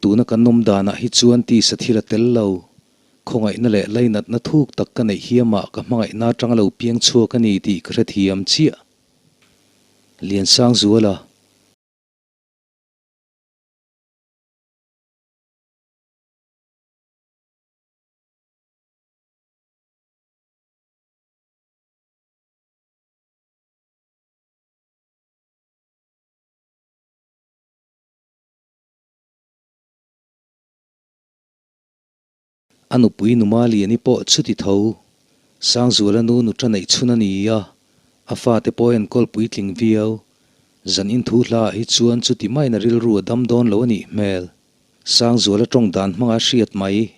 Tuna kan awm danah hi chuan tisa thil a tel lo. Khawngaihna leh lainatna thuk tak ka neih hi amah ka hmangaihna atanga lo piang chhuak a ni tih ka hrethiam chiah. Liansangzuala. A nupui Numa Liani pawh chuti tho. Sangzuala nu nuṭa neih chhun a ni a, a fate pawh a enkawl puitling viau. Zan inthu hlaah hi chuan chuti maiin a rilru a dam dawn lo a nih hmel. Sangzuala tawng dan hmanga hriat mai.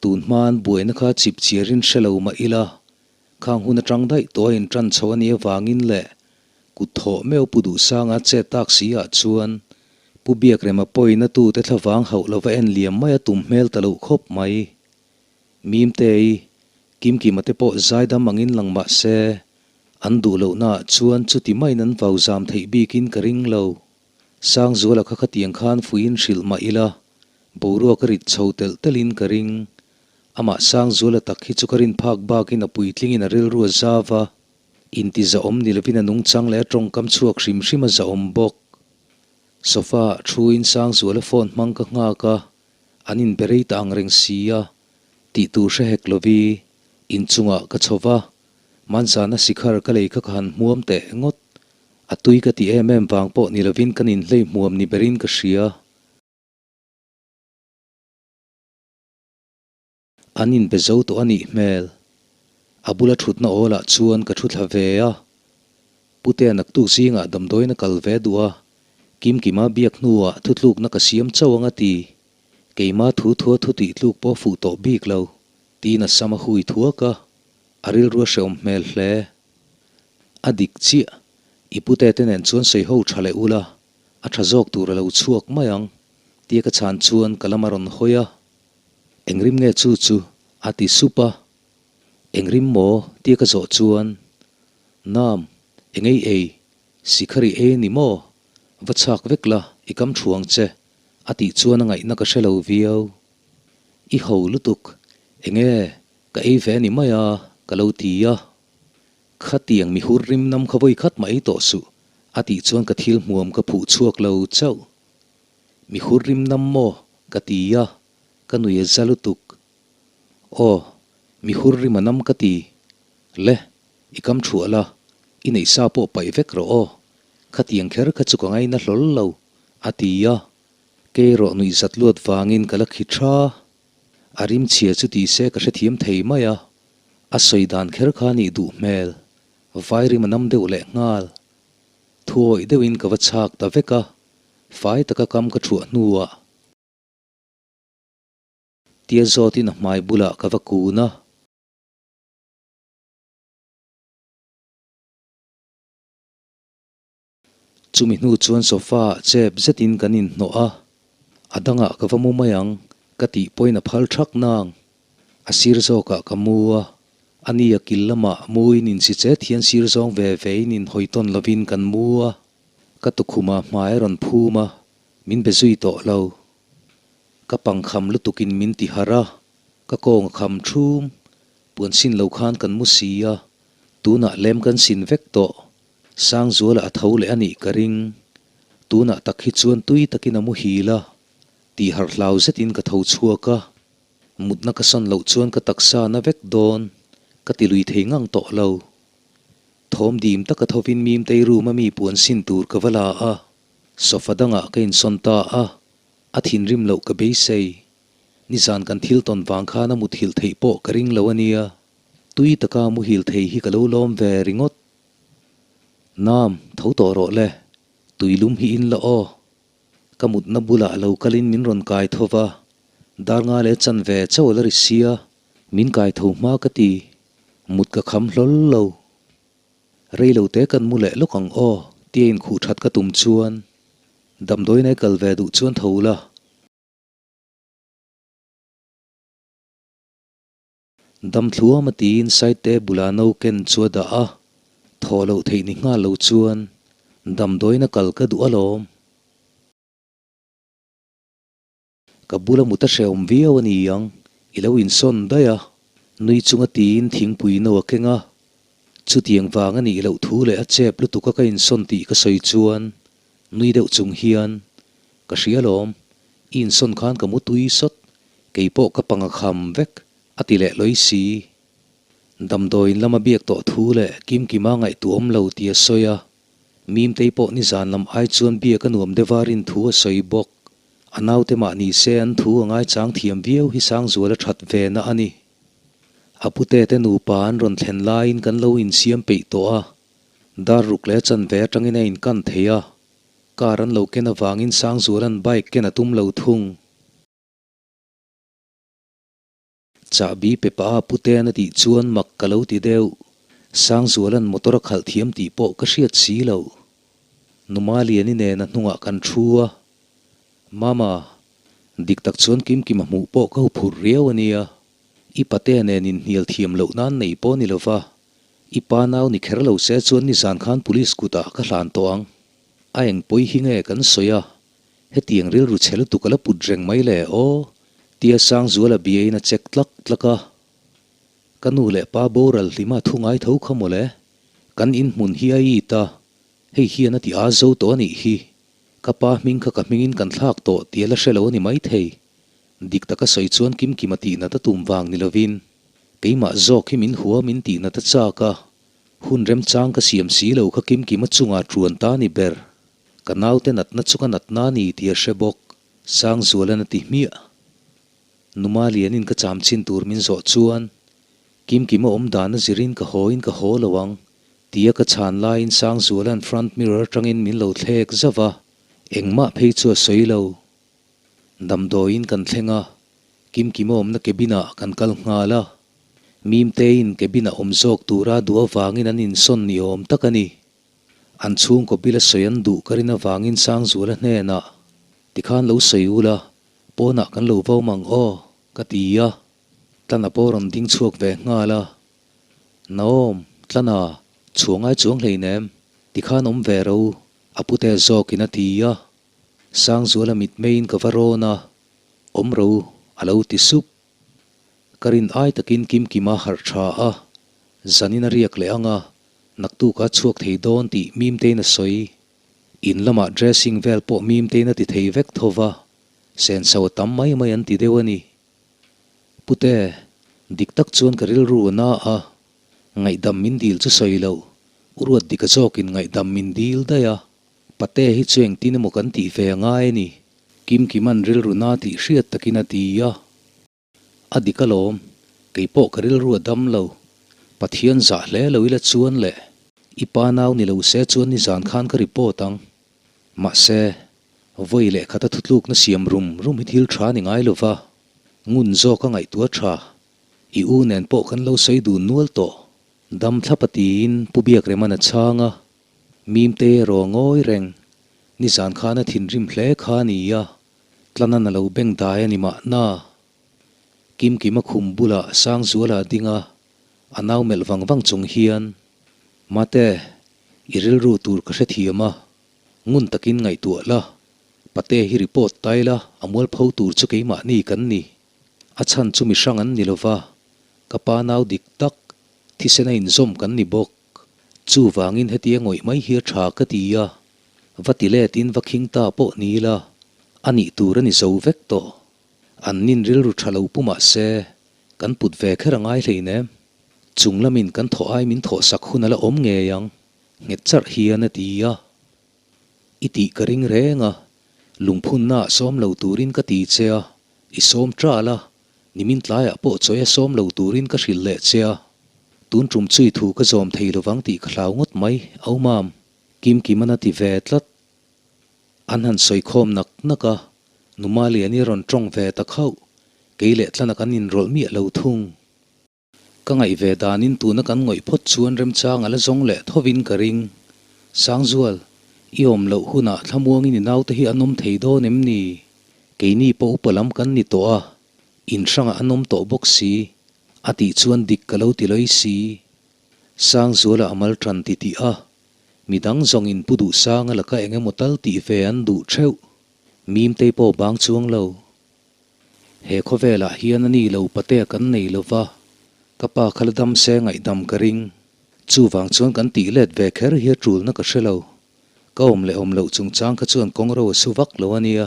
Tun hmaan buaina kha chip chiarin hre lo mah ila, khang hun atang daih tawh a intan chho a nih avangin leh kut thawh meuh Pu Duhsanga chet tak si ah chuan Pu Biakrema pawina tute thlavang hauh lova en liam mai a tum hmel ta loh khawp mai. Mimtei, Kimkima te pawh zaidam angin lang mah se, an duh lohnaah chuan chuti maiin an vau zam theih bikin ka ring lo. Sangzuala kha khatiang khan fuiin hrilh mah ila, boruak a rit chho telh telhin ka ring. Amah Sangzuala tak hi chu ka rin phak bakin a puitlingin a rilru a zau va, inti zahawm ni lovin a nungchang leh a tawngkam chhuak hrim hrim a zahawm bawk. Sofa-ah thuin Sangzuala phone hmang ka nghak a, an inbe rei ta ang reng si a, tih tur hre hek lovi, inchungah ka chho va, Manzana sikhar ka lei kha ka han hmuam teh ngawt. A tui ka ti em em vang pawh ni lovin kan inhlei hmuam ni berin ka hria. An inbe zo tawh a nih hmel. A bula thutna awlah chuan ka thu thla ve a. Putea naktuk zingah damdawiin a kal ve duh a, Kimkima biak hnuah thutlukna ka siam chauh ang a ti. Keima thu thua thu tih tluk pawh fuh tawh bik lo, tiin a sam a hui thuak a. A rilru a hrehawm hmel hle. A dik chiah, i pute te nen chuan sawi ho tha leh ula, a tha zawk tur a lo chhuak mai ang, tia ka chhan chuan ka lam a rawn hawi a. Engrim nge chu chu? a ti sup a. Engrim maw? tia ka zawh chuan, Nam, engei ei, sikhari ei a ni maw? Va chhak vek la, i kam thuang che, a tih chuan a ngaihna ka hre lo viau. I ho lutuk, enge Ka ei ve a ni mai a, ka lo ti a. Khatiang mi hur rim nam kha vawi khat mah ei tawh suh, a tih chuan ka thil hmuam ka phuh chhuak lo chauh. Mi hur rim nam maw? ka ti a, ka nui a za lutuk. Aw, mi hur rim a nam ka ti. Le, i kam thuah la, i neih sa pawh paih vek rawh aw, khatiang kher kha chu ka ngaina hlawl lo, a ti a. Kei erawh nuih zat luat vangin ka la khi tha. A rimchhia chu ti se ka hrethiam thei mai a, a sawi dan kher kha nih duh hmel, vai rim a nam deuh leh nghal. Thuawih deuhin ka va chhak ta vek a, fai taka kam ka thuah hnuah. Tia zawtin a hmai bulah ka va kun a. Chumi hnu chuan sofa ah chep zetin kan inhnawh a, a dangah ka va mu mai ang ka tih pawhin a phal thak nang. A sir zawkah ka mu a, a ni a kil lamah muin insi chet hian sir zawng ve vein inhawi tawn lovin kan mu a, ka tukhumah hmai a rawn phum a, min be zui tawh lo. Ka pangkham lutukin min ti harh a, ka kawng a kham thum, puan sin lo khan kan mu si a, tunah lem kan sin vek tawh. Sangzuala a tho leh a nih ka ring. Tunah tak hi chuan tui takin a muhil a, tih harh hlau zetin ka tho chhuak a. Mutna ka sawn loh chuan ka taksa na vek dawn, ka ti lui thei ngang tawh lo. Thawm dim taka thovin Mimtei room a mi puan sin tur ka va la a, sofa dangah ka insawn ta a, a thinrim loh ka beisei. Nizan kan thil tawn vang khan a muthilh theih pawh ka ring lo a nia. Tui taka muhil thei hi ka lo lawm ve ringawt. Nam, tho tawh rawh le, tuilum hi in la aw. Ka mutna bulah lo kalin min rawn kai tho va, dar nga leh chan ve chauh a la ri sia, min kai tho hma ka ti, mut ka kham hlawl lo. Rei lo te kan mu leh lawk ang aw, tia inkhuh that ka tum chuan, damdawiin ai kal ve duh chuan tho la. Damthluam a tiin Saite bula no ken chu a dah a, thawh loh theih ni nghal lo chuan damdawiin a kal ka duh alawm. Ka bula mut a hrehawm viau a ni ang, i lo insawn daih a. Nui chunga tiin thingpui no a keng a. Chutiang vang a nih loh thu leh a chep lutuk a ka insawn tih ka sawi chuan nui deuh chung hian, Ka hria lawm, i insawn khan ka mu tui sawt, kei pawh ka panga kham vek, a ti leh lawi si. Damdawiin lama biak tawh thu leh Kimkima ngaihtuahawm lo tih a sawi a. Mimtei pawh nizan lam ai chuan biak a nuam deuh a rin thu a sawi bawk. A naute mah ni se an thu a ngaichang thiam viau hi Sangzuala that ve na a ni. A pute te nupa an rawn thlen laiin kan lo insiam peih tawh a, dar ruk leh chanve atangin a inkan thei a, car an lo ken avangin Sangzuala'n bike ken a tum lo thung. Chahbi pe pah a Putean a tih chuan mak ka lo ti deuh. Sangzuala'n motor a khalh thiam tih pawh ka hriat si lo. Numaliani nen a hnungah kan thu a. Mama, dik tak chuan Kimkima hmuh pawh ka huphurh riau a nia. I patea nen inhnial thiam loh nan nei pawh ni lova. I pa nau ni kher lo se chuan nizan khan police kutah ka hlan tawh ang. A eng pawi hi nge kan sawi a? Hetiang rilru chhe lutuk a la put reng mai le aw, tia Sangzuala biain a check tlak tlak a. Ka nu leh pa boral hlima thu ngai tho kha mawle, kan inhmun hi a it a, hei hian a ti a zo tawh a nih hi. Ka pa hming kha ka hmingin kan thlak tawh tih a la hre lo a ni maithei. Dik taka sawi chuan Kimkima tihnat a tum vang ni lovin, keimah zawk hi min hua min tihnat a chak a, hun remchang ka siam si lo kha Kimkima chungah ṭuan ta ni ber. Ka naute natna chu ka natna a ni tih a hre bawk, Sangzuala'n a ti hmiah. Numa lianin ka cham chin tur min zawh chuan, Kimkima awm dan a zirin ka haw in ka haw lo ang, tia ka chhan laiin Sangzuala'n front mirror atangin min lo thlek zauh va, engmah phei chu a sawi lo. Damdawiin kan thleng a, Kimkima awmna cabin ah kan kal nghal a. Mimteiin cabin ah awm zawk tura duh avangin an insawn ni awm tak a ni. An chhungkaw bila sawi an duh ka rin avangin Sangzuala hnenah, Tikhan lo sawi ula, pawnah kan lo vawm ang aw, ka ti a. Tlana pawh rawn ding chhuak ve nghal a. Naom, Tlana, chhuah ngai chuang hleinem, tikhan awm ve ro, a pute zawkin a ti a. Sangzuala mitmeiin ka va rawn a, Awm ro, a lo ti sup. Ka rin ai takin Kimkima harh tha a, zanin a riak leh ang a, naktuk a chhuak thei dawn tih Mimtein a sawi. In lamah dressing vel pawh Mimtein a ti thei vek tho va, senso a tam mai mai an ti deuh a ni. Pute, dik tak chuan ka rilru a na a, ngaihdam min dil chu sawi lo, u ruat dika zawkin ngaihdam min dil daih a, Pate hi chu engtin emaw kan tih ve a ngai a ni. Kimkima'n rilru na tih hriat takin a ti a. A dik alawm, kei pawh ka rilru a dam lo. Pathian zah hle lo ila chuan leh i pa nau ni lo se chuan nizan khan ka report ang. Mahse, vawi leh khata thutlukna siam rum rum hi thil tha ni ngai lova, ngun zawk a ngaihtuah tha. I u nen pawh kan lo sawi dun nual tawh. Dam thlapa tiin Pu Biakrema'n a chhang a. Mimte erawh ngawi reng, nizan khan a thinrim hle kha a ni a, Tlanan a lo beng dai a ni mahna. Kimkima khum bulah Sangzuala a ding a, a nau melh vang vang chung hian, Mate, i rilru tur ka hrethiam a, ngun takin ngaihtuah la, Pate hi report tai la, a mualpho tur chu keimahni kan ni. A chhan chu mi hrang an ni lova, ka pa nau dik tak, thisen a inzawm kan ni bawk. Chuvangin hetia ngawih mai hi a tha ka ti a, va ti letin va khing ta pawh ni ila, a nih tur a ni zo vek tawh. An nin rilru tha lo pu mah se, kan put ve kher a ngai hleinem. Chung lamin kan thawh ai min thawh sak hun a la awm ngei ang, nghet charh hian a ti a. I tih ka ring reng a, lungphunna ah sawm lo turin ka ti che a, i sawm ṭal a, Nimin tlaiah pawh chawi a sawm lo turin ka hrilh leh che a, tun tum chui thu ka zawm thei lovang tih ka hlau ngawt mai, au mam, Kimkiman a ti ve tlat. An han sawi khawm nak nak a, Numa Liani rawn tawng ve ta khauh, kei leh tlana kan inrawlh miah lo thung. Ka ngaih ve danin tuna kan ngawih phawt chuan remchang a la zawng leh thovin ka ring. Sangzual, i awm loh hunah thlamuangin i naute hi an awm thei dawn em ni? Keini pawh upa lam kan ni tawh a, in hrangah an awm tawh bawk si, a tih chuan dik ka lo ti lawih si. Sangzuala a mal tan ti tih a, midang zawngin Pu Duhsanga laka eng emaw tal tih ve an duh theuh. Mimtei pawh bang chuang lo. He khawvelah hian a ni lo patea kan nei lo va, ka pa kha la dam se ngaihdam ka ring. Chuvang chuan kan tih let ve kher hi a tulna ka hre lo. Ka awm leh awm loh chungchang kha chuan kawng ro a su vak lo a nia.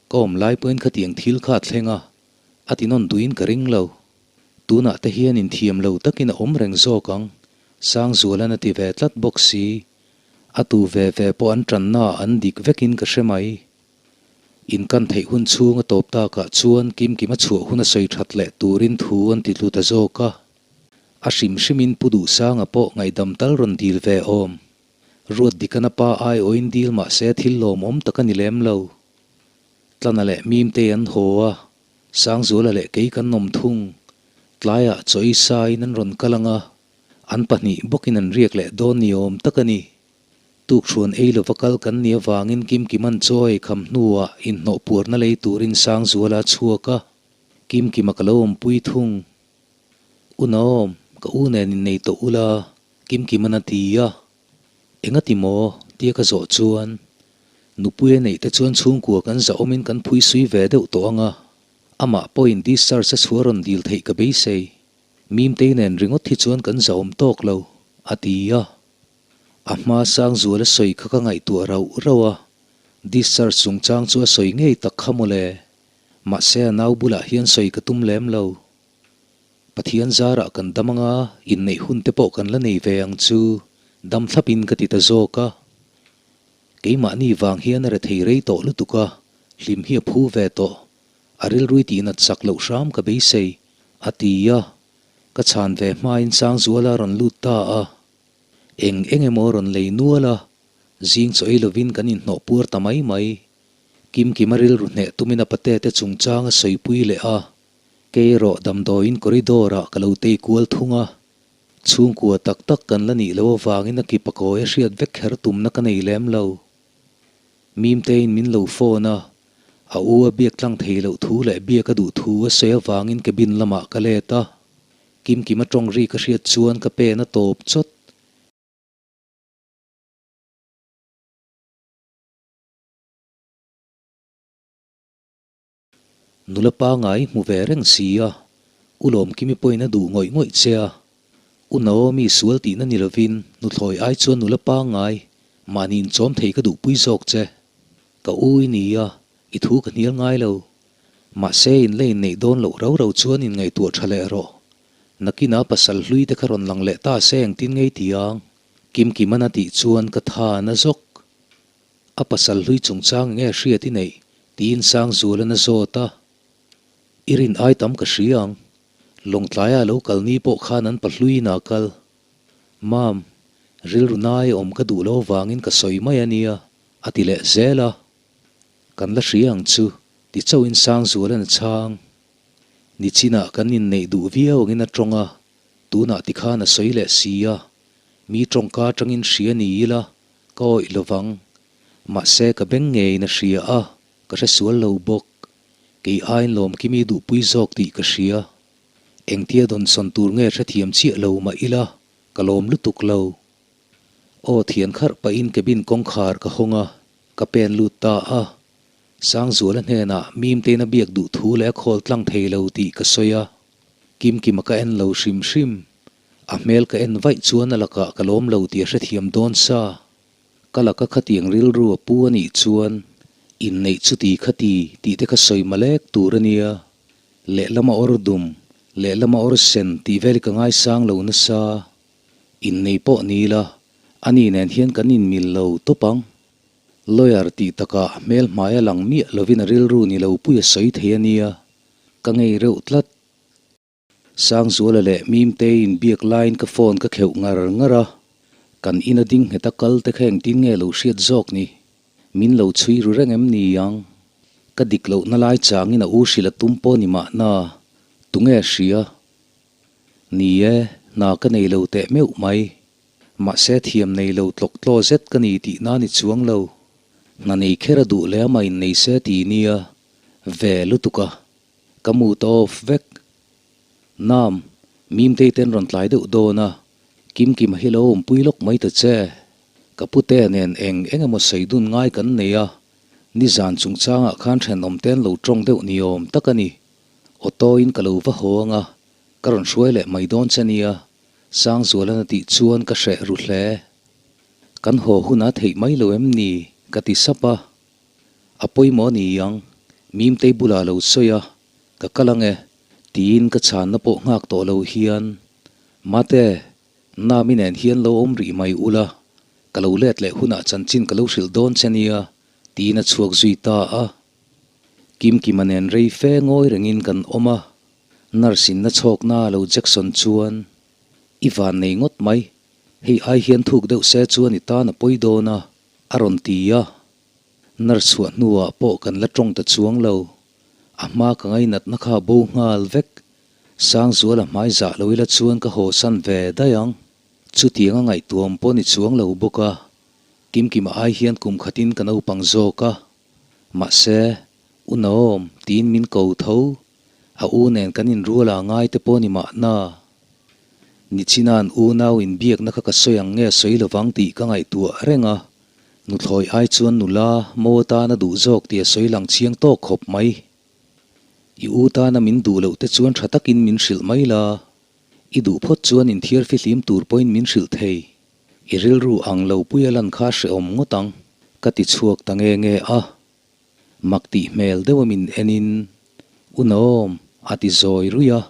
Ka awm lai pawhin khatiang thil kha a thleng a, a ti nawn duhin ka ring lo. Tunah te hian inthiam lo takin a awm reng zawk ang, Sangzualan a ti ve tlat bawk si. A tu ve ve pawh an tannaah an dik vekin ka hre mai. Inkan theih hun chhung a tawp takah chuan Kimkima chhuah hun a sawi that leh turin thu an ti tlu ta zawk a. A hrim hrimin Pu Duhsanga pawh ngaihdam tal rawn dil ve awm. Ruat dikana pa aiawhin dil mah se thil lawmawm tak a ni lem lo. Tlana leh Mimtei an haw a, Sangzuala leh kei kan awm thung. Tlaiah chaw ei saiin an rawn kal ang a, an pahnih bawkin an riak leh dawn ni awm tak a ni. Tukhruan ei lova kal kan nih avangin Kimkima'n chaw ei kham hnuah inhnawh puarna lei turin Sangzuala a chhuak a, Kimkima ka lo awmpui thung. Unawm, ka u nen innei tawh ula, Kimkima'n a ti a. Engati maw? tia ka zawh chuan, Nupui a neih te chuan chhungkua kan zahawmin kan phui sui ve deuh tawh ang a, amah pawhin discharge a chhuah rawn dil theih ka beisei. Mimtei nen ringawt hi chuan kan zahawm tawk lo, a ti a. A hma Sangzuala sawi kha ka ngaihtuah rauh rauh a, discharge chungchang chu a sawi ngei tak kha mawle. Mahse a nau bulah hian sawi ka tum lem lo. Pathian zarah kan dam anga inneih hun te pawh kan la nei ve ang chu, dam thlapin ka ti ta zawk a. Keimahni vang hian a rethei rei tawh lutuk a, hlim hi a phu ve tawh. A rilrui tihnat chak loh hram ka beisei, a ti a. Ka chhan ve hmain Sangzuala a rawn lut ta a. Eng eng emaw a rawn lei nual a, zing chaw ei lovin kan inhnawh puar ta mai mai. Kimkima rilru hneh tumin a pate te chungchang a sawipui leh a. Kei erawh damdawiin corridor ah ka lo tei kual thung a, chhungkua tak tak kan la nih loh avangin a ki pakawi a hriat vek kher tumna ka nei lem lo. Mimtein min lo phone a, a u a biak tlang thei loh thu leh biak a duh thu a sawi avangin cabin lamah ka let a, Kimkima tawng ri ka hriat chuan ka pen a tawp chawt. Nula pangai hmu ve reng si a, U Lawmkimi pawhin a duh ngawih ngawih che a. U Naomi sual tihna ni lovin nuthlawi ai chuan nula pangai mahni inchawm thei ka duhpui zawk che. Ka u i ni a, i thu ka hnial ngai lo. Mahse in la inneih dawn loh rau rau chuan inngaihtuah tha leh rawh. Nakinah pasal hlui te kha rawn lang leh ta se engtin ngei ti ang? Kimkiman a tih chuan ka tha na zawk. A pasal hlui chungchang enge hriat i neih? tiin Sangzualan a zawt a. I rin ai tam ka hria ang. Lawngtlaia a lo kal ni pawh khan an pahluiin aa kal. Mam, rilru nai awm ka duh lo vangin ka sawi mai a nia, a ti leh zel a. Kan la hria ang chu, ti chauhin Sangzualan a chhang. Nichinah kan inneih duh viau angin a tawng a, tunah tikhan a sawi leh si a. Mi tawngka atangin hria ni ila, Ka awih lovang. Mahse ka beng ngeiin a hria a, ka hre sual lo bawk. Kei aiin Lawmkimi duhpui zawk tih ka hria. Engtia dawnsawn tur nge hrethiam chiah lo mah ila, ka lawm lutuk lo. Aw thian kharh pahin cabin kawngkhar ka hawng a, ka pen lut ta a. Sangzuala hnenah Mimtein a biak duh thu leh a khawl tlang thei lo tih ka sawi a. Kimkima ka en lo hrim hrim. A hmel ka en vaih chuan a lakah ka lawm lo tih a hrethiam dawn sa. Ka laka khatiang rilru a pu a nih chuan inneih chuti khati tih te kha sawi malek tur a nia. Lehlama awr dum, lehlama awr sen tih vel hi ka ngaisang lo nasa. Innei pawh ni ila, ani nen hian kan inmil lo tawp ang. Lawyer tih takah hmel hmai a lang miah lovin a rilru ni lo pui a sawi thei a nia. Ka ngei reuh tlat. Sangzuala leh Mimtei inbiak laiin ka phone ka kheuh ngar ngar a, kan ina ding nghet a kal te kha engtin nge lo hriat zawk ni? Min lo chhui ru reng em ni ang? Ka dik lohna lai changin a u hrilh a tum pawh ni mahna, tunge hria? Ni e, hna ka nei lo teh meuh mai. Mahse thiam nei lo tlawk tlaw zet ka ni tih na ni chuang lo. Hna nei kher a duh leh amah innei se ti nia, ve lutuk a. Ka mood a off vek. Nam, Mimtei ten rawn tlai deuh dawn a, Kimkima hi lo awmpui lawk mai ta che. Ka pute nen eng eng emaw sawi dun ngai kan nei a, nizan chungchangah khan thenawm ten lo tawng deuh ni awm tak a ni. Auto-in ka lo va haw ang a, ka rawn hruai leh mai dawn che nia, Sangzualan a tih chuan ka hreh ru hle. Kan haw hun a theih mai lo em ni? ka ti sap a. A pawimawh a ni ang, Mimtei bulah lo sawi a, ka kal ang e, tiin ka chhanna pawh nghak tawh lo hian, Mate, Nami nen hian lo awm rih mai ula, ka lo let leh hunah chanchin ka lo hrilh dawn che nia, tiin a chhuak zui ta a. Kimkima nen rei fe ngawi rengin kan awm a, nurse in na chhawkna a lo Jackson chuan, I van nei ngawt mai, hei ai hian thuk deuh se chuan i tan a pawi dawn a, a rawn ti a. Nurse chhuah hnuah pawh kan la tawng ta chuang lo, a hma ka ngainatna kha a bo nghal vek. Sangzuala hmai zah lo ila chuan ka haw san ve daih ang. Chutiang a ngaihtuam pawh ni chuang lo bawk a, Kimkima ai hian kum khatin ka naupang zawk a. Mahse, U Naom tiin min ko tho, a u nen kan inrual a ngai te pawh ni mahna. Nichina'n unau inbiakna kha ka sawi ang nge sawi lovang tih ka ngaihtuah reng a, nuthlawi ai chuan nula mo atana duh zawk tih a sawi lang chiang tawk khawp mai. I u tana min duh loh te chuan tha takin min hrilh mai la, i duh phawt chuan inthiar fihlim tur pawhin min hrilh thei. I rilru ang lo pui a lan kha hrehawm ngawt ang, ka ti chhuak ta nge nge a. Mak tih hmel deuha min enin, U Naom, a ti zawi ruih a.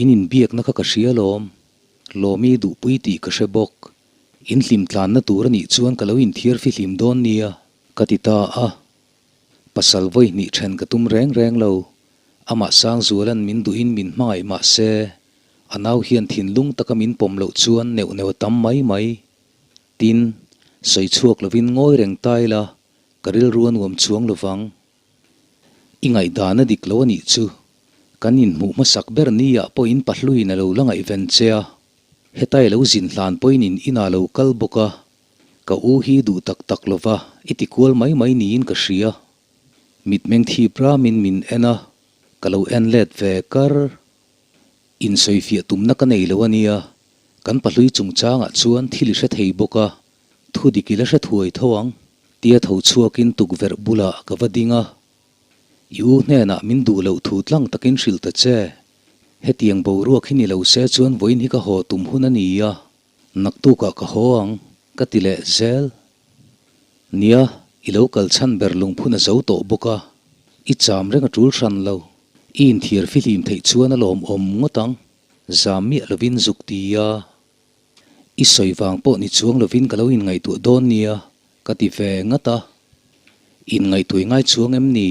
In inbiakna kha ka hria lawm, Lawmi duhpui tih ka hre bawk. In hlim tlanna tur a nih chuan ka lo inthiar fihlim dawn nia, ka ti ta a. Pasal vawi hnih then ka tum reng reng lo. Amah Sangzuala'n min duhin min hmangaih mah se, a nau hian thinlung taka min pawm loh chuan neuh neuh a tam mai mai. Tin, sawi chhuak lovin ngawi reng ta ila, ka rilru a nuam chuang lovang. I ngaihdan a dik lo a nih chu. Kan inhmuh hmasak ber ni ah pawh in pahluin a lo la ngaihven che a. Hetai lo zin hlan pawhin in inah lo kal bawk a, Ka u hi duh tak tak lova i ti kual mai mai niin ka hria. Mitmeng thip ramin min en a, ka lo en let ve kar. Insawifiah tumna ka nei lo a nia, kan pahlui chungchangah chuan thil i hre thei bawk a, thu dik i la hre thuai tho ang, tia tho chhuakin tukverh bulah ka va ding a. I u hnenah min duh loh thu tlang takin hrilh ta che. Hetiang boruak hi ni lo se chuan vawiin hi ka haw tum hun a ni a. Naktukah ka haw ang, ka ti leh zel. Nia, i lo kal chhan ber lungphun a zo tawh bawk a, i cham reng a tul hran lo. I inthiar fihlim theih chuan a lawmawm ngawt ang, zam miah lovin zuk ti a. I sawi vang pawh ni chuang lovin ka lo inngaihtuah dawn nia, ka ti ve ngat a. Inngaihtuai ngai chuang em ni?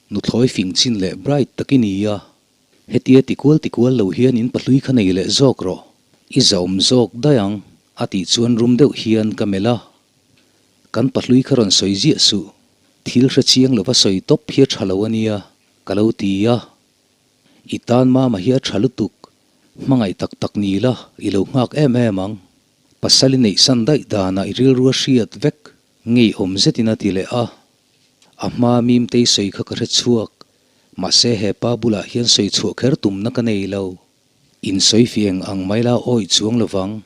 Nuthlawi fing chin leh bright tak i ni a. Hetia tikual tikual lo hian in pahlui kha nei leh zawk rawh, i zahawm zawk daih ang, a tih chuan rum deuh hian ka melh a. Kan pahlui kha rawn sawi ziah suh, thil hre chiang lova sawi tawp hi a tha lo a nia, ka lo ti a. I tan mama hi a tha lutuk, hmangaih tak tak ni la, i lo nghak em em ang. Pasal i neih san daih danah i rilru a hriat vek, ngeiawm zetin a ti leh a. A hma Mimtei sawi kha ka hre chhuak, Mahse he pa bulah hian sawi chhuah kher tumna ka nei lo. In sawi fi eng ang mai la awih chuang lovang.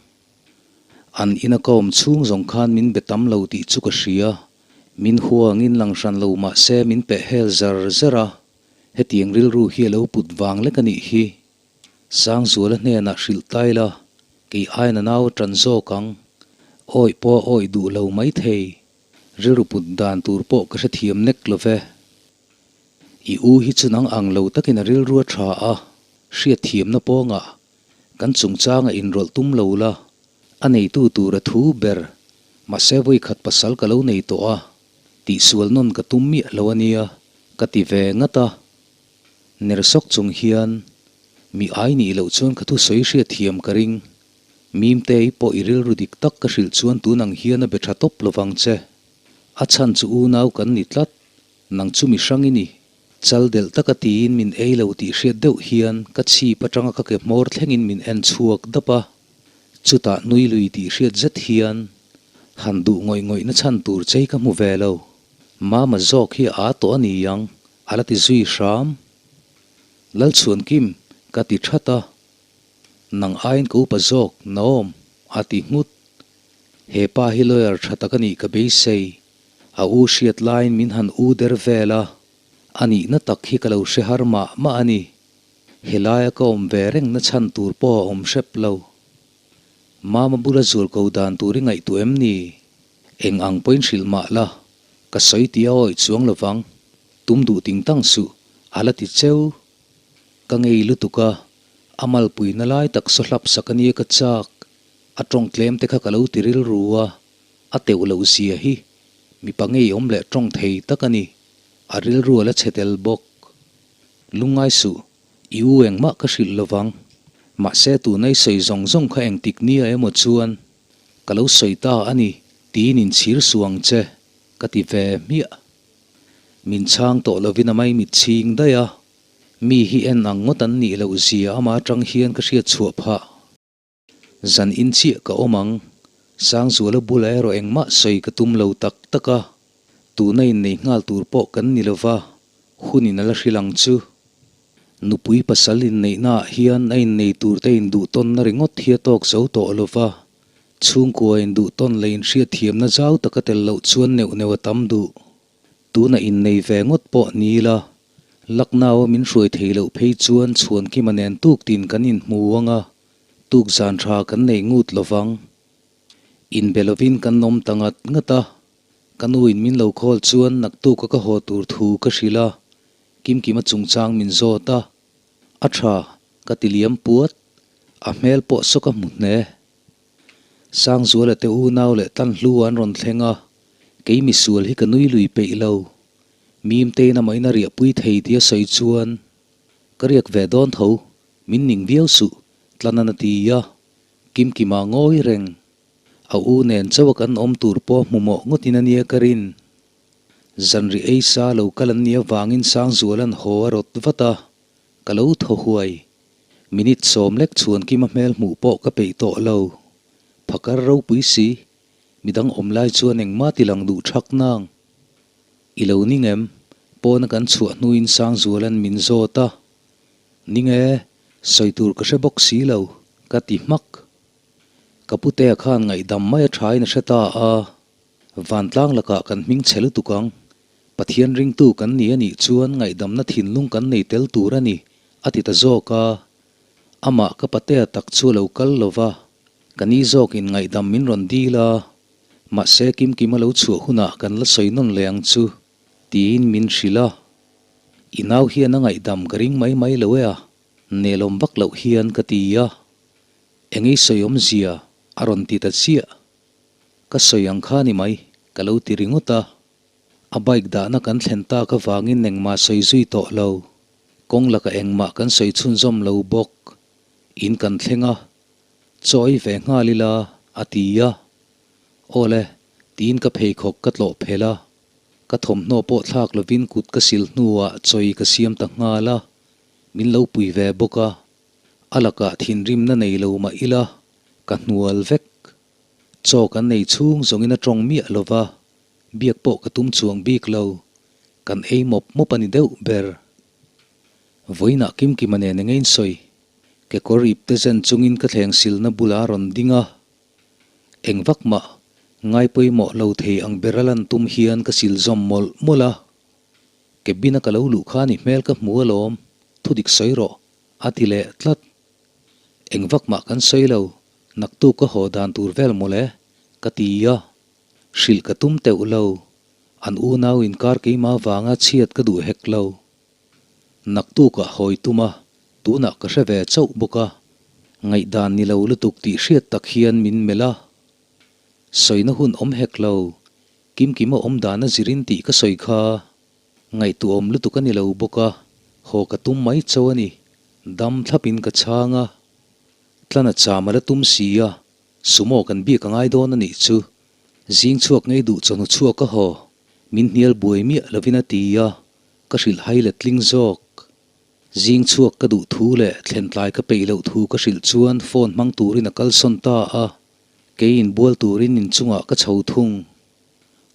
An ina ka awm chhung zawng khan min be tam lo tih chu ka hria. Min huangin lang hran lo mahse min peh hel zar zar a. Hetiang rilru hi a lo put vang lek a nih hi. Sangzuala hnenah hrilh ta ila, kei aiin a nau a tan zawk ang. Awih pawh a awih duh lo maithei. Rilru put dan tur pawh ka hrethiam nek lo ve. I u hi chu nang ang lo takin a rilru a tha a, hriatthiamna pawngah kan chungchanga inrawlh tum lo la, a neitu tur a thu ber, mahse vawikhat pasal ka lo nei tawh a, tihsual nawn ka tum miah lo a nia, ka ti ve ngat a. Ner sawk chung hian, Mi ai nih loh chuan ka thusawi hriatthiam ka ring, Mimtei pawh i rilru dik tak ka hrilh chuan tun ang hian a be tha tawp lovang che. A chhan chu unau kan ni tlat. Nang chu mi hrang i ni. Chal delh taka tiin min ei lo tih hriat deuh hian ka chhip atanga ka ke hmawr thlengin min en chhuak dap a. Chutah nui lui tih hriat zet hian han duh ngawih ngawih na chhan tur chei ka hmu ve lo. Mama zawk hi a aa tawh a ni ang, a la ti zui hram. Lalchhuankim, ka ti that a. Nang aiin ka upa zawk, Naom, a ti nghut. He pa hi lawyer tha tak a nih ka beisei. A u hriat laiin min han u der vel a. A nihna tak hi ka lo hre har mah mah a ni. Helaia ka awm ve reng na chhan tur pawh a awm hrep lo. Mama bula zual ko dan tur i ngaihtuah em ni? Eng ang pawhin hrilh mah la, ka sawi tih a awih chuang lo vang. Tum duh ting tang suh, a la ti cheu. Ka ngei lutuk a, a malpuina lai tak saw hlap sak a nia ka chak. A tawng tlem te kha ka lo ti rilru a, a teuh loh zia hi mipa ngeiawm leh tawng thei tak a ni. A rilru a la chhe tel bawk. Lungngai suh, i u engmah ka hrilh lo vang. Mahse tuna i sawi zawng zawng kha engtik nia emaw chuan ka lo sawi ta a ni tiin inchhir suh ang che, ka ti ve hmiah. Min chhang tawh lovin a maimit chhing daih a, mi hi en ang ngawt an nih loh zia amah atang hian ka hriat chhuah phah. Zan in chiah ka awm ang, Sangzuala bulah erawh engmah sawi ka tum lo tak tak a, tuna innei nghal tur pawh kan ni lova, hunin a la hrilh ang chu. Nupui pasal inneihnaah hian a innei turte induhtawnna ringawt hi a tawk zo tawh lova, chhungkua induhtawn leh inhriatthiamna zau taka tel loh chuan neuh neuh a tam duh. Tuna innei ve ngawt pawh ni ila, Lucknow-a min hruai thei loh phei chuan Chhuankima nen tuktin kan inhmu ang a, Tuk zan tha kan nei ngut lo vang. Inbe lovin kan awm ta ngat ngat a, ka nuin min lo call chuan naktuka ka haw tur thu ka hrilh a, Kimkima chungchang min zawt a, a tha ka ti liam puat, a hmel pawh saw ka hmu hne. Sangzuala te unau leh Tanhlu an rawn thleng a, kei misual hi ka nui lui peih lo. Mimtein amahin a riahpui thei tia sawi chuan ka riak ve dawn tho. Min ning viau suh, Tlanan a ti a, Kimkima ngawi reng. A u nen chauh a kan awm tur pawh hmumawh ngawtin a nia ka rin. Zanri ei sa lo kal an nih avangin Sangzuala'n haw a rawt vat a, ka lo thaw huai. Minute sawm lek chhuan Kima hmel hmuh pawh ka peih tawh lo. Phakar ropui si, midang awm lai chuan engmah ti lang duh thak nang. I lo ning em? Pawna kan chhuah hnuin Sangzuala'n min zawt a. Ning e, sawi tur ka hre bawk si lo, ka ti hmak. Ka putea khan ngaihdam mai a thain a hre ta a, vantlang lakah kan hming chhe lutuk ang. Pathian ringtu kan ni a nih chuan ngaihdamna thinlung kan nei tel tur a ni, a ti ta zawk a. Amah ka patea tak chu a lo kal lo va, ka ni zawkin ngaihdam min rawn dil a, mahse Kimkima lo chhuah hunah kan la sawi nawn leh ang chu, tiin min hrilh a. I nau hian a ngaihdam ka ring mai mai lo e a, nelawm vak loh hian ka ti a. Engei sawi awmzia a rawn ti ta chiah. Ka sawi ang kha ni mai, ka lo ti ringawt a. A bike dahna kan thlen tak avangin engmah sawi zui tawh lo. Kawng lakah engmah kan sawi chhunzawm lo bawk. In kan thleng a, chaw ei ve nghal ila a ti a. Awle, tiin ka pheikhawk ka tlawh phelh a. Ka thawmhnaw pawh thlak lovin kut ka sil hnuah chawi ka siam ta nghal a, min lo pui ve bawk a. A lakah thinrimna nei lo mah ila, ka hnual vek. Chaw kan nei chhung zawngin a tawng miah lo va, biak pawh ka tum chuang bik lo. Kan ei mawp mawp a ni deuh ber. Vawiinah Kimkima nen eng ein sawi? Kekawr ip te zen chungin ka thleng silna bulah a rawn ding a. Eng vak mah ngai pawimawh lo thei ang ber a lan tum hian ka sil zawm mawlh mawlh a. Cabin a ka lo luh khan i hmel ka hmu alawm, thudik sawi rawh, a ti leh tlat. Eng vak mah kan sawi lo, naktuk ka haw dan tur vel mawle, ka ti a. Hrilh ka tum teuh lo, an unau inkar keimah vanga chhiat ka duh hek lo. Naktukah hawi tum a, tunah ka hre ve chauh bawk a, ngaihdan ni lo lutuk tih hriat tak hian min melh a. Sawina hun awm hek lo, Kimkima awm dan a zirin tih ka sawi kha ngaihtuahawm lutuk a ni lo bawk a, haw ka tum mai chauh a ni, dam thlapin ka chhang a. Tlana cham a la tum si a, sumo kan biak a ngai dawn a nih chu, zing chhuak ngei duh chawhnu chhuak a haw, min hnial buai miah lovin a ti a. Ka hrilh hai let tling zawk. Zing chhuak ka duh thu leh thlen tlai ka peih loh thu ka hrilh chuan phone hmang turin a kalsawn ta a, kei inbual turin inchungah ka chho thung.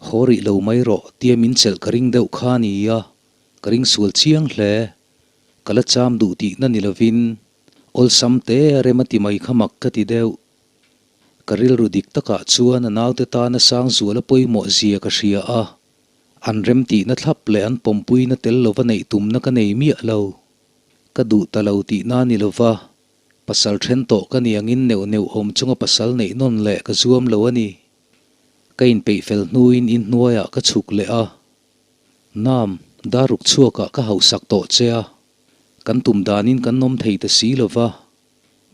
Haw rih lo mai rawh tia min chelh ka ring deuh kha ni a, ka ring sual chiang hle. Ka la cham duh tihna ni lovin awlsam te a rem a ti mai kha mak ka ti deuh. Ka rilru dik takah chuan a naute tana Sangzuala pawimawh zia ka hria a. An remtihna thlap leh an pawmpuina tel lova neih tumna ka nei miah lo. Ka duh ta lo tihna ni lova, pasal then tawh ka ni angin neuh neuh awm chunga pasal neih nawn leh ka zuam lo a ni. Ka inpeih fel hnuin inhnuaiah ka chhuk leh a. Nam, daruk chhuakah ka hauhsak tawh che a, kan tum danin kan awm thei ta si lova,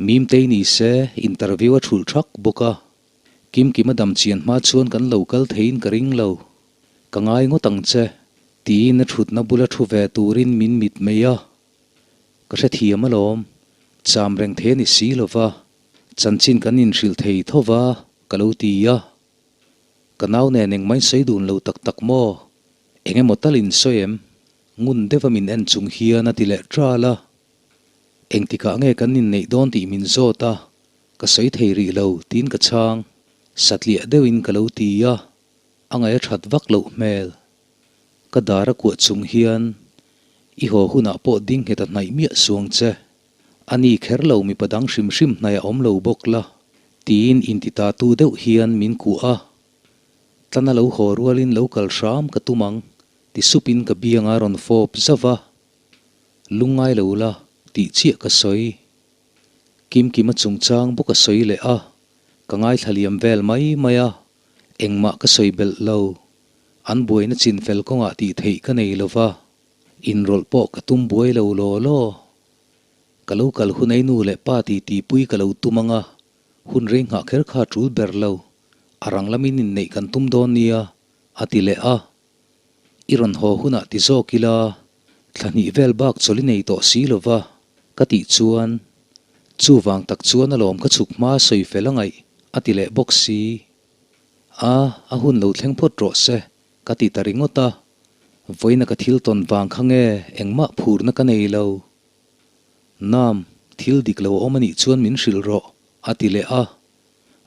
Mimtei ni se interview a thulh thak bawk a. Kimkima dam chian hma chuan kan lo kal theiin ka ring lo. Ka ngai ngawt ang che, tiin a thutna bula thu ve turin min mit mai a. Ka hrethiam alawm, cham reng thei a ni si lova, chanchin kan inhrilh thei tho va, ka lo ti a. Ka nau nen engmah in sawi dun lo tak tak maw? Eng emaw tal in sawi em? Ngun deuha min en chung hian a ti leh ṭal a. Engtikah nge kan inneih dawn tih min zawt a, ka sawi thei rih lo tiin ka chhang. Satliah deuhin ka lo ti a, a ngaih a that vak loh hmel. Ka dar a kuah chung hian, I haw hunah pawh ding nghet a hnaih miah suang che. A ni kher lo mipa dang hrim hrim hnaih a awm lo bawk la, tiin intitatu deuh hian min kuah a. Tlana lo haw rualin lo kal hram ka tum ang, ti supin ka biang a rawn fawp zauh a. Lungngai lo la, tih chiah ka sawi. Kimkima chungchang bawk a sawi leh a, ka ngaithla liam vel mai mai a, engmah ka sawi belh lo. An buaina chin fel kawngah tih theih ka nei lo va, inrawlh pawh ka tum buai lo law law. Ka lo kal hun ei nu leh pa ti tihpui ka lo tum ang a, hun rei nghah kher kha a tul ber lo. A rang lamin inneih kan tum dawn nia, a ti leh a. I rawn haw hunah ti zawk ila, thla hnih vel bak chawlh i nei tawh si lo va, ka tih chuan, Chuvang tak chuan alawm ka chhuk hma sawi fel a ngaih, a ti leh bawk si. A, a hun lo thleng phawt rawh se, ka ti ta ringawt a. Vawiina ka thil tawn vang kha nge engmah phurna ka nei lo. Nam, thil dik lo a awm a nih chuan min hrilh rawh, a ti leh a.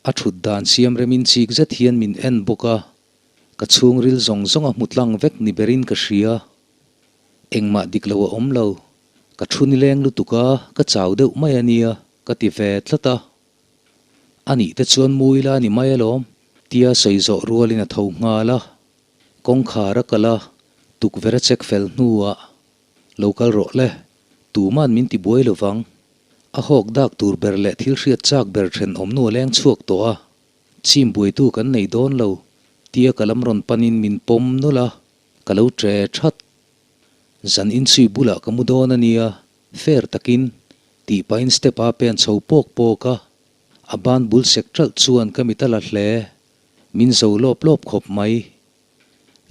A thut dan siam remin chik zet hian min en bawk a. Ka chhungril zawng zawng a hmu tlang vek ni berin ka hria. Engmah dik lo a awm lo. Ka thu nileng lutuk a, ka chau deuh mai a nia, ka ti ve tlat a. A nih te chuan mu ila a ni mai alawm, tia sawi zawh rualin a tho nghal a. Kawngkhar a kal a, tukverh a check fel hnuah, Lo kal rawh le, tuma'n min ti buai lovang. A hawk dak tur ber leh thil hriat chak ber thenawmnu a leng chhuak tawh a. Chim buaitu kan nei dawn lo, tia ka lam rawn panin min pawm nawlh a, ka lo ṭe ṭhat. Zan inchhui bulah ka mu dawn a nia, fair takin, tih pahin step a pen chho pawk pawk a. A ban bul sek ṭalh chuan ka mit a la hle. Min zo lawp lawp khawp mai.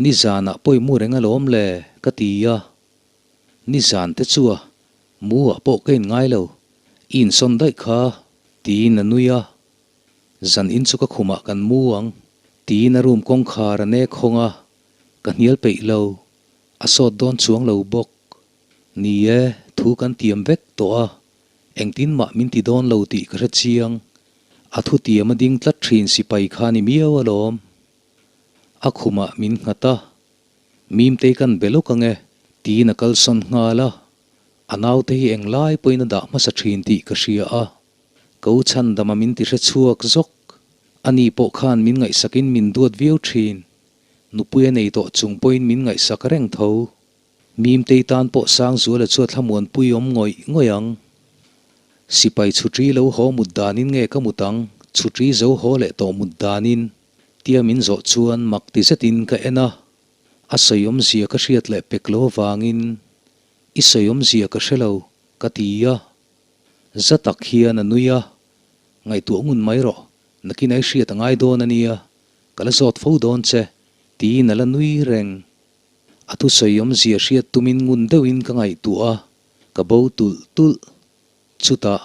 Nizanah pawi mu reng alawm le, ka ti a. Nizan te chu a, mu ah pawh ka inngai lo, i insawn daih kha, tiin a nui a. Zan in chu ka khumah kan mu ang, tiin a room kawngkhar a nek hawng a, ka hnial peih lo, a sawt dawn chuang lo bawk. Ni e, thu kan tiam vek tawh a, engtin mah min ti dawn lo tih ka hre chiang. A thu tiam a ding tlat thin sipai kha ni miau alawm. A khumah min nghat a, Mimtei kan be lawk ang e, tiin a kalsawn nghal a, a naute hi englai pawhin a dah hmasa thin tih ka hria a. Ko chhandama min ti hre chhuak zawk. Ani pawh khan min ngaihsakin min duat viau thin. Nupui a nei tawh chung pawhin min ngaihsak reng tho. Mimtei tan pawh Sangzuala chu a thlamuanpui awm ngawih ngawih ang. Sipai chhutri lo haw mut danin nge ka mut ang, chhutri zo haw leh tawh mut danin? Tia min zawh chuan mak ti zetin ka en a. A sawi awmzia ka hriat leh pek lo avangin, I sawi awmzia ka hre lo, ka ti a. Za tak hian a nui a, Ngaihtuah ngun mai rawh, nakin ai hriat a ngai dawn a nia, ka la zawt fo dawn che, tiin a la nui reng. A thusawi awmzia hriat tumin ngun deuhin ka ngaihtuah a, ka bo tulh tulh. Chutah,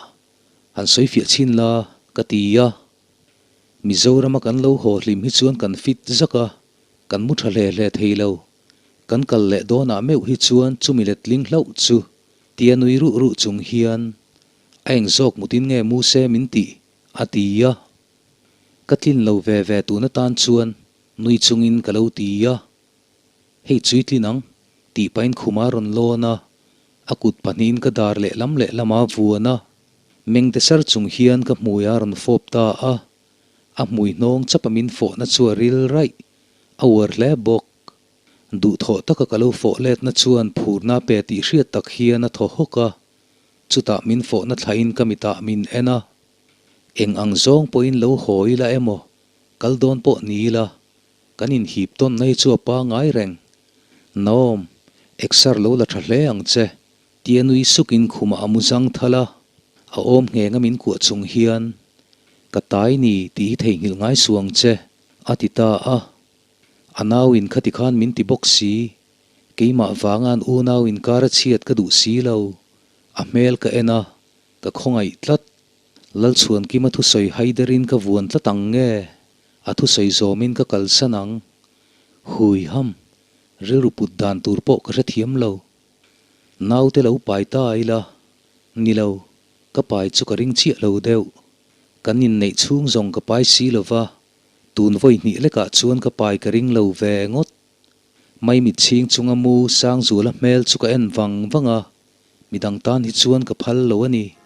Han sawi fiah chhin la, ka ti a. Mizorama kan lo haw hlim hi chuan kan fit zak a, kan mu tha hle hle thei lo. Kan kal leh dawnah meuh hi chuan chumi letling hlauh chu Tia nui ruh ruh chung hian, A eng zawk mutin nge mu se min tih? a ti a. Ka tlin lo ve ve tun atan chuan nui chungin ka lo ti a. Hei chui tlin ang, tih pahin khuma rawn lawn a, a kut pahnihin ka dar lehlam lehlam a vuan a. Meng te sar chung hian ka hmui a rawn fawp ta a, a hmui hnawng chapa min fawhna chu a ril raih, a uar hle bawk. Duhthawh taka ka lo fawh letna chuan phurna pe tih hriat tak hian a thaw hawk a, chutah min fawhna thlahin ka mitah min en a. Eng ang zawng pawhin lo haw ila emaw, kal dawn pawh ni ila, kan inhip tawn na hi chu a pangai reng. Naom, exer lo la tha hle ang che. Tia nui sukin khumah a mu zang thal a, a awm ngheng a min kuah chung hian, Ka tai ni tih hi theihnghilh ngai suh ang che, a ti ta a. A nau in khati khan min ti bawk si, keimah vanga an unau inkar a chhiat ka duh si lo, a hmel ka en a, ka khawngaih tlat. Lalchhuankima thusawi haiderin ka vuan tlat ang nge, a thusawi zawmin ka kalsan ang. Hui ham, rilru put dan tur pawh ka hrethiam lo. Naute lo pai ta ila, ni lo, ka pai chu ka ring chiah lo deuh. Kan inneih chhung zawng ka pai si lo va, tun vawi hnih lekah chuan ka pai ka ring lo ve ngawt. Maimit chhing chunga mu Sangzuala hmel chu ka en vang vang a, midang tan hi chuan ka phal lo a ni.